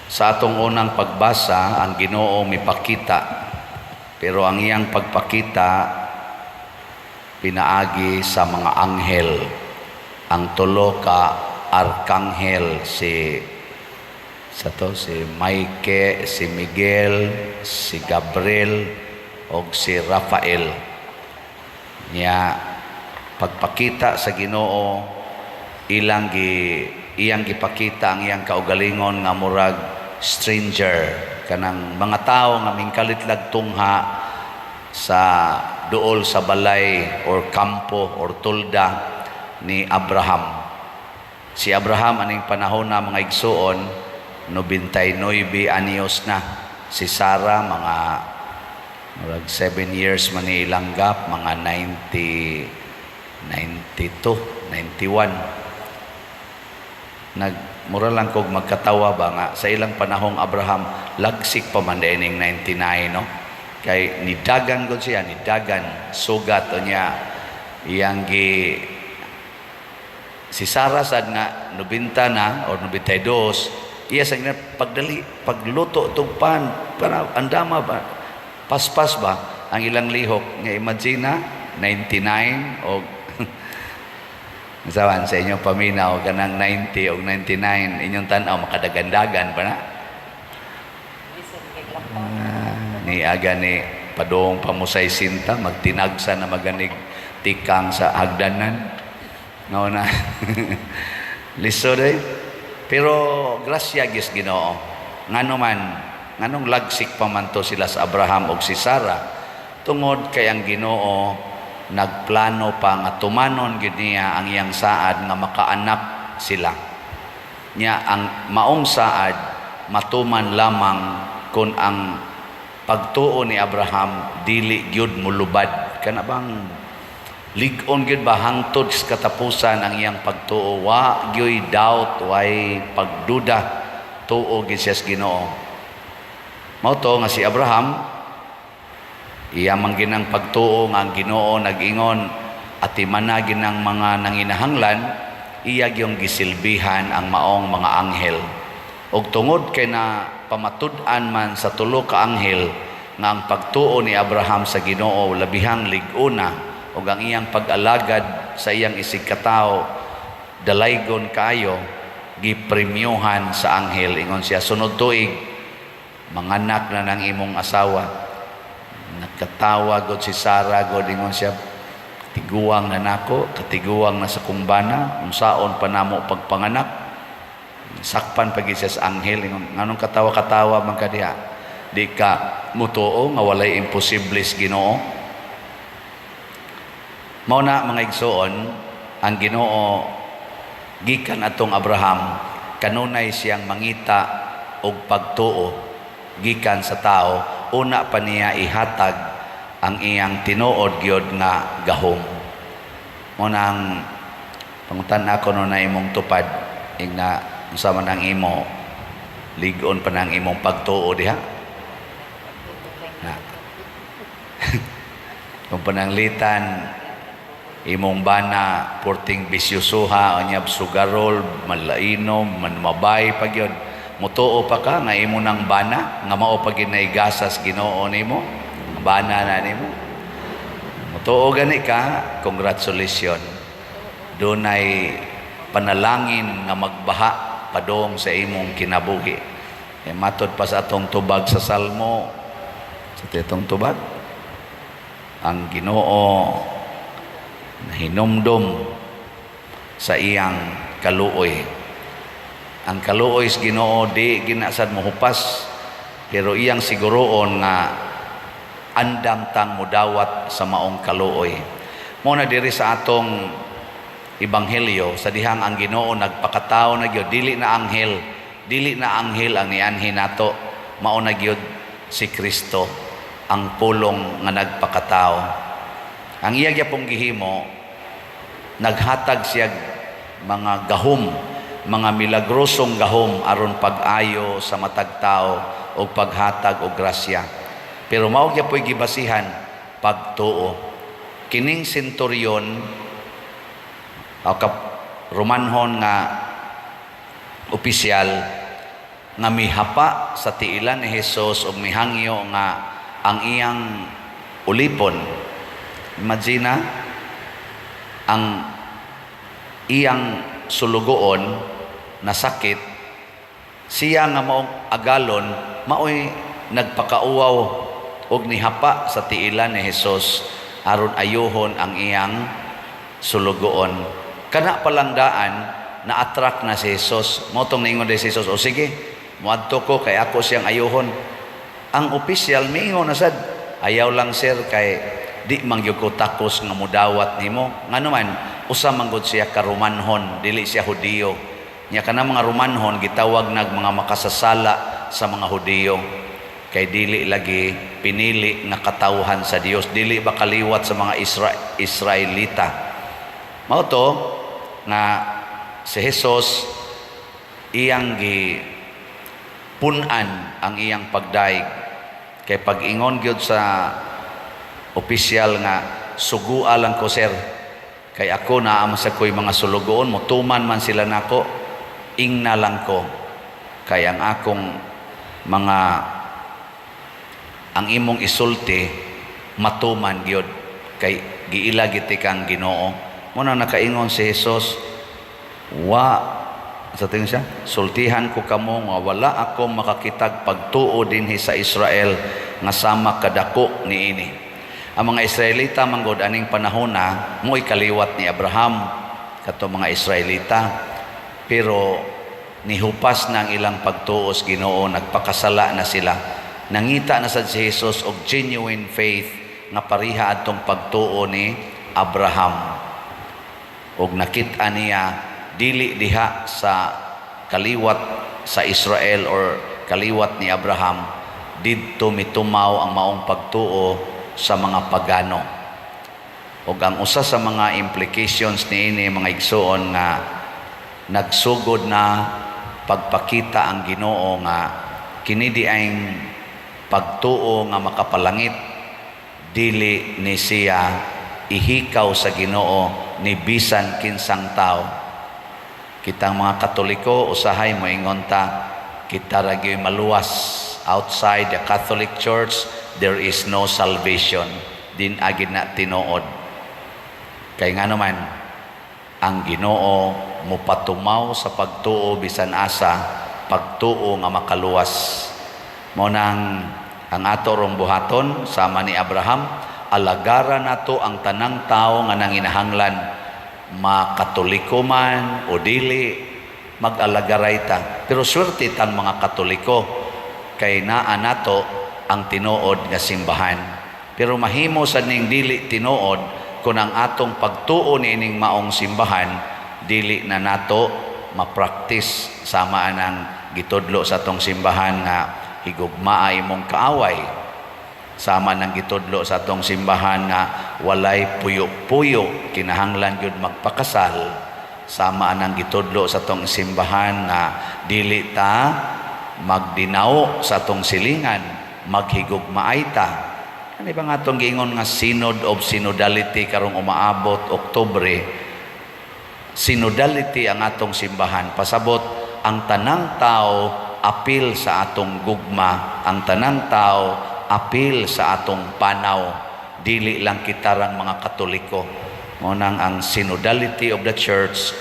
Sa atong unang pagbasa, ang Ginoo mipakita. Pero ang iyang pagpakita pinaagi sa mga anghel. Ang tulo ka arkanghel, si sa to si Mike, si Miguel, si Gabriel og si Rafael. Nya pagpakita sa Ginoo, ilang gi iyang gipakita ang iyang kaugalingon nga murag stranger, kanang mga tao nga mingkalit lag tungha sa duol sa balay or kampo or tolda ni Abraham. Si Abraham aning panahon na, mga igsuon, 99 anyos na. Si Sarah, mga murag 7 years man ni ilang gap, mga 90, 92, 91. Nag mura lang kog magkatawa ba nga sa ilang panahong Abraham, lagsik pa man ning 99, no? Kay nidagan gud siya, nidagan sugat o niya iyang gi si Sarah sad nga 90 na or 92, iya sa gina pagdali pagluto tugpan para andama ba, paspas ba ang ilang lihok. Nga imagine na 99 o sawan sa inyong paminaw, kanang 90 o 99, inyong tan-aw makadagandagan pa na. Ah, ni aga ni padong pamusay sinta, magtinagsa na maganig tikang sa hagdanan, no na lisod eh. Pero grasya gis Ginoo. Ngano man, nganong lagsik pa man to sila sa Abraham ug si Sarah? Tungod kay ang Ginoo nagplano pa nga tumanon gid niya ang iyang saad nga makaanak sila. Nya ang maong saad matuman lamang kung ang pagtuo ni Abraham dili gyud mulubad, kana bang lig-on gyud ba hangtod sa katapusan ang iyang pagtuo, wa gyoy doubt, way pagduda, tuo gyud siya sa Ginoo. Mao to nga si Abraham, iya man ginang pagtuo nga ang Ginoo nag-ingon atimana ginang mga nanginahanglan, iya gyung gisilbihan ang maong mga anghel. Ug tungod kay na pamatud-an man sa tulo ka anghel nga ang pagtuo ni Abraham sa Ginoo labihang lig-ona ug ang iyang pag-alagad sa iyang isigkatawo dalaygon kaayo, gipremyohan sa anghel. Ingon siya, "Sunod tuig manganak na ng imong asawa." Nakatawa god si Sarah god. Ingon siya, "Tiguang na nako, katiguang na sa kong bana, unsaon pa namo pagpanganak?" Sakpan pagi siya sa anghel. Ingon, "Nganong katawa-katawa man ka diha? Di ka mutuo nga walay imposible sa Ginoo?" Mao na, mga igsuon, ang Ginoo gikan atong Abraham, kanunay siyang mangita og pagtuo gikan sa tao, una pa niya ihatag ang iyang tinuod gyud nga gahom. Mao nang pangutan ako no na imong tupad, ingna unsa man ang imo, lig-on pa nang imong pagtuo diha na. Kung pananglitan imong bana porting bisyusuha, unyab sugarol, malainom, manmabay pa gyud, mutuo pa ka nga imo nang bana nga mao pa gyud naigasas Ginoo nimo, bana na nimo? Mutuo gani ka, congratulations, dunay panalangin nga magbaha padong sa imong kinabuhi. E matod pa sa atong tubag sa Salmo, sa atong tubag, ang Ginoo nahinumdom sa iyang kaluoy. Ang kaluoy sa Ginoo di ginasad mohupas, pero iyang siguroon nga andam tang mudawat sa maong kaluoy. Mo na diri sa atong ebanghelyo, sa dihang ang Ginoo nagpakatao na gyud, dili na anghel, dili na anghel ang nianhi nato, mao na gyud si Kristo, ang Pulong nga nagpakatao. Ang iya gyapong gihimo, naghatag siya mga gahom, mga milagrosong gahom aron pag-ayo sa matag tao o paghatag og grasya. Pero mao gyapoy gibasihan, pagtuo. Kining senturyon o kap Romanhon nga opisyal, nga mihapa sa tiilan ni Jesus ug mihangyo nga ang iyang ulipon. Imagine na, ang iyang sulugoon nasakit siya nga maong agalon, maoy nagpakauwaw og nihapa sa tiilan ni Jesus aron ayuhon ang iyang sulugoon. Kana palang daan na-attract na si Jesus. Mao tong niingon si Jesus, "O sige, muadto ko kay ako siyang ayuhon." Ang opisyal miingon na sad, "Ayaw lang, sir, kay di man gyud ko takos nga mudawat nimo." Ngano man, usa man gud siya ka Romanhon, dili siya Hudiyo. Nya kana mga Romanhon gitawag nag mga makasasala sa mga Hudiyo kay dili lagi pinili nga katawhan sa Dios, dili ba kaliwat sa mga Israelita. Mao to nga si Jesus iyang gi pun-an ang iyang pagdaig kay pag-ingon gyud sa opisyal nga, "Sugua lang ko, sir, kay ako naa man sa ko'y mga sulugoon, mutuman man sila nako. Ingna lang ko kay ang akong mga ang imong isulti matuman gyud kay giila gid kang Ginoo." Mao na nakaingon si Jesus, wa sa tingin siya, "Sultihan ko kamo nga wala ako makakitag pagtuo dinhi sa Israel nga sama kadako niini." Ang mga Israelita manggod aning panahon na mo'y kaliwat ni Abraham kato mga Israelita, pero nihupas na ang ilang pagtuo sa Ginoo, nagpakasala na sila. Nangita na sad si Jesus og genuine faith nga pareha adtong pagtuo ni Abraham og nakit-a niya dili diha sa kaliwat sa Israel or kaliwat ni Abraham didto mitumaw ang maong pagtuo, sa mga pagano. Ug ang usa sa mga implications niini, mga igsuon, nga nagsugod na pagpakita ang Ginoo nga kini diayng pagtuo nga makapalangit, dili ni siya ihikaw sa Ginoo ni bisan kinsang tao. Kitang mga Katoliko usahay moingon ta, kita ra gyud maluwas. Outside the Catholic Church there is no salvation. Din agid na tinuod kay ngano man ang Ginoo mopatumaw sa pagtuo bisan asa, pagtuo nga makaluwas. Mao nang ang ato rong buhaton sama ni Abraham, alagara nato ang tanang tao nga nanginahanglan, makatoliko man o dili, mag-alagaray ta. Pero swerte tang mga Katoliko kay naa nato ang tinuod nga simbahan. Pero mahimo sa ning dili tinuod kung ang atong pagtuo niining maong simbahan dili na nato ma-practice sama anang gitudlo sa atong simbahan nga higugmaa imong kaaway, sama nang gitudlo sa atong simbahan nga walay puyo-puyo, kinahanglan gyud magpakasal, sama nang gitudlo sa atong simbahan nga dili ta magdinaw sa atong silingan, maghigugmaay ta. Ano ba nga atong giingon nga Synod of Synodality karong umaabot Oktubre? Synodality ang atong simbahan. Pasabot, ang tanang tao apil sa atong gugma, ang tanang tao apil sa atong panaw, dili lang kitarang mga Katoliko. Mao nang ang synodality of the church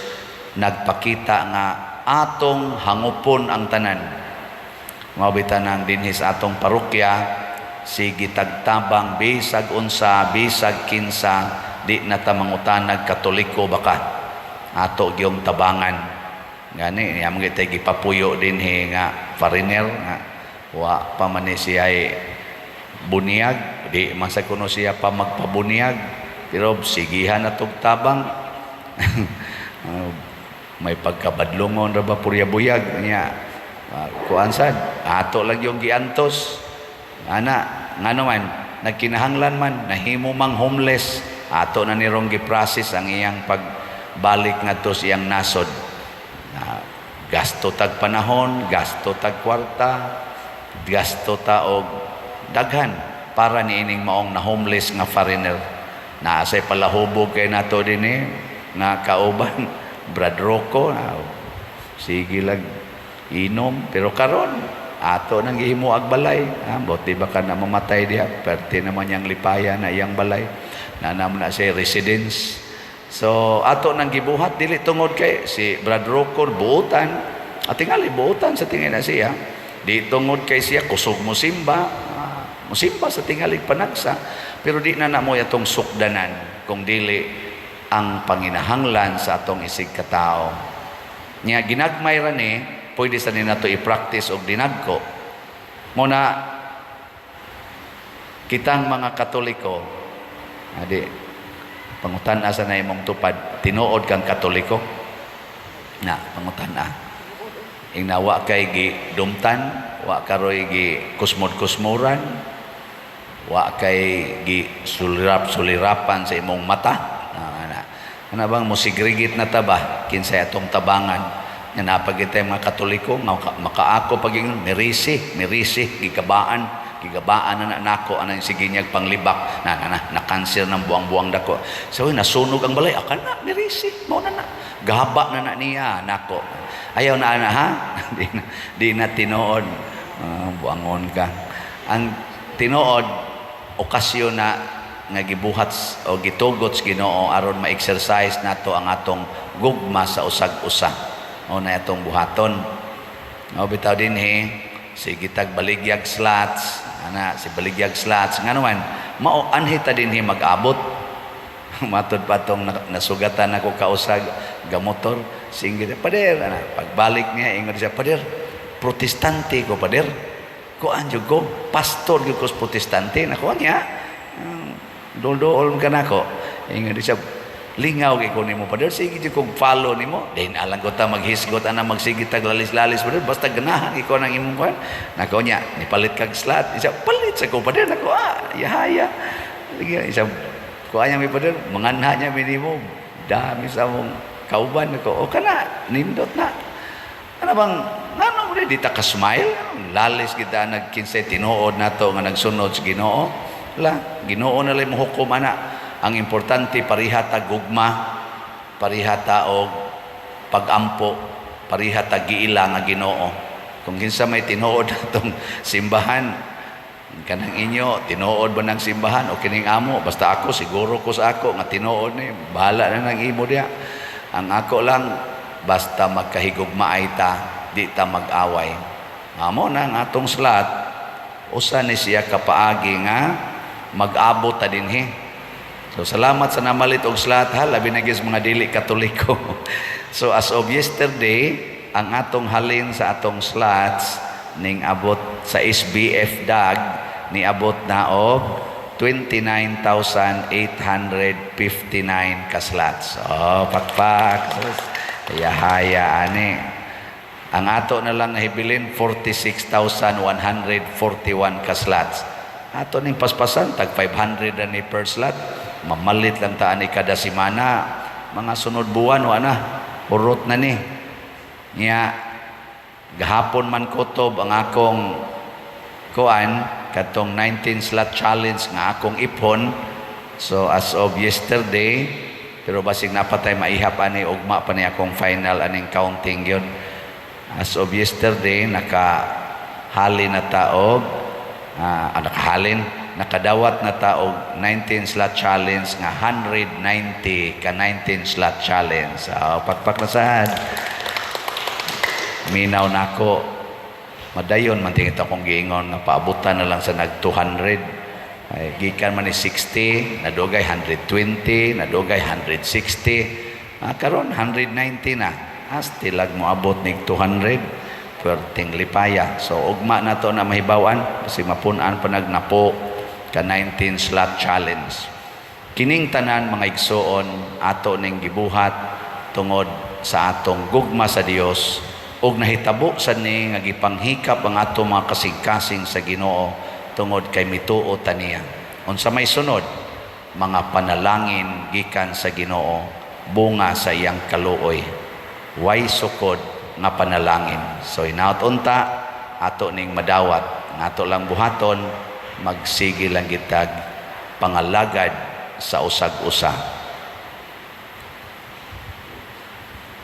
nagpakita nga atong hangupon ang tanan. Mao bitaw nang dinhi sa atong parokya sige tagtabang bisag unsa, bisag kinsa, di na ta mangutanag Katoliko ba ka, ato gyung tabangan. Gani niya mga tay gipapuyo dinhi nga foreigner nga wa pa man ni siya bunyag, di man sa kuno siya pa magpabunyag, pero sigihan na tog tabang. May pagkabadlungon ra ba, purya buyag niya, kuan sad ato lang yung giantos ana. Ngano man nagkinahanglan man nahimo mang homeless, ato na nirong gi-process ang iyang pagbalik ngadto sa iyang nasod. Na gasto tag panahon, gasto tag kwarta, gasto ta og daghan para niining maong na homeless nga foreigner. Naa say palahubog kay nato dinhi nga kauban, Brad Rocco na sige lag. Inom, pero karon ato nang gihimo ag balay. Ah, buti ba ka na mamatay diha, perte naman yang lipaya na iyang balay. Nanam na siya residence. So ato nang gibuhat dili tungod kay si Brad Rocor buutan. At tingali buutan sa tingin na siya. Di tungod kay siya kusog mo simba, ah, musimba sa tingalig panagsa, pero di na namo atong sukdanan kung dili ang panginahanglan sa atong isig katao. Nya ginagmay ra ni, pwede sa ni nato i-practice og dinagko. Muna kitang mga Katoliko, adi pangutan-a sa na imong tupad, tinuod kang Katoliko? Na, pangutan-a. Ingna wa kay gi dumtan, wa karoy gi kusmod-kusmuran, wa kay gi sulirap-sulirapan sa imong mata. Ah, ana. Ana bang musigrigit na ta ba kinsay atong tabangan? Nga napagitay mga Katoliko nga makaako pag-ingon mirisi, mirisi gigabaan, gigabaan na nako anang sige niyag panglibak na na na, na cancer ng buang-buang dako. So nasunog ang balay akan na mirisi, mao na na. Gaba na na niya nako. Ayaw na ana ha? Di na, di na tinuod. Buangon ka. Ang tinuod okasyon na nga gibuhat o gitugot sa Ginoo aron ma-exercise nato ang atong gugma sa usag-usa. O na atong buhaton. O bitaw dinhi si gitag baligyag slots, ana si baligyag slots ngano man mao anhi ta dinhi mag-abot. Matod pa tong nasugatan ako kausag gamotor singgit, "Pader," ana pagbalik niya ingon siya, "Pader, Protestante ko, pader, kuan jud ko, pastor jud ko sa Protestante." Nakuha niya, "Dol-dool ka nako." Ingon siya, "Lingaw kay ko nimo, pader, sige jud kog follow nimo din alang ko ta maghisgot ana magsige tag lalis-lalis, pader, basta ganahan ikaw nang imong kuan." Nako niya, "Nipalit kag slot." Isa, "Palit sa ko, pader." Nako, ah, yahaya. Sige, isa kuan niya mi, "Pader, manganha niya mi nimo, dami sa among kauban." Nako, o kana nindot na. Ano bang ngano mo di ta ka smile? Lalis kita nagkinsay tinuod nato nga nagsunod sa Ginoo. La, Ginoo na lang mohukom ana. Ang importante pariha ta gugma, pariha ta og pagampo, pariha ta giila nga Ginoo. Kung kinsa may tinuod atong simbahan, kanang inyo, tinuod ba ng simbahan o kining amo, basta ako siguro ko sa ako nga tinuod ni, bahala na nang imo diha. Ang ako lang basta magkahigugmaay ta, di ta mag-away. Amo na ang atong slot, usa ni siya kapaagi nga mag-abot ta dinhi. So salamat sa namalit og slot ha, labi na gyud sa mga dili Katoliko. So as of yesterday, ang atong halin sa atong slots ning abot sa SBF DAG niabot na og 29,859 ka slots. Oh, pakpak. Haya ani. Ang ato na lang nahibilin 46,141 ka slots. Ato ning paspasan tag 500 na ni per slot. Mamalit lang ta ani kada semana. Mga sunod buwan wa na. Hurot na ni. Nya gahapon man kutob ang akong kuan katong 19 slot challenge nga akong ipon. So as of yesterday, pero basig napatay maihap ani ugma pa ni akong final aning counting yun. As of yesterday, nakahalin na taog nakahalin, nakadawat na taog 19 slot challenge nga 190 ka 19 slot challenge. So, pakpak na sad. Minaw nako. Madayon man tingit akong giingon nga paabutan na lang sa nag 200. Ay, gikan man ni 60, nadugay 120, nadugay 160. Ah, karon 190 na. Astilag mo abot nig 200 perting lipaya. So ugma na to na mahibawan kasi mapun-an pa nagnapo ka 19 slot challenge. Kining tanan, mga igsoon, ato ning gibuhat tungod sa atong gugma sa Dios ug nahitabo sa ni nga gipanghikap ang ato mga kasing-kasing sa Ginoo tungod kay mituo ta niya. Unsa may sunod? Mga panalangin gikan sa Ginoo, bunga sa iyang kaluoy. Way sukod nga panalangin. So hinaut unta ato ning madawat, nga ato lang buhaton magsige lang gitag pangalagad sa usag-usa.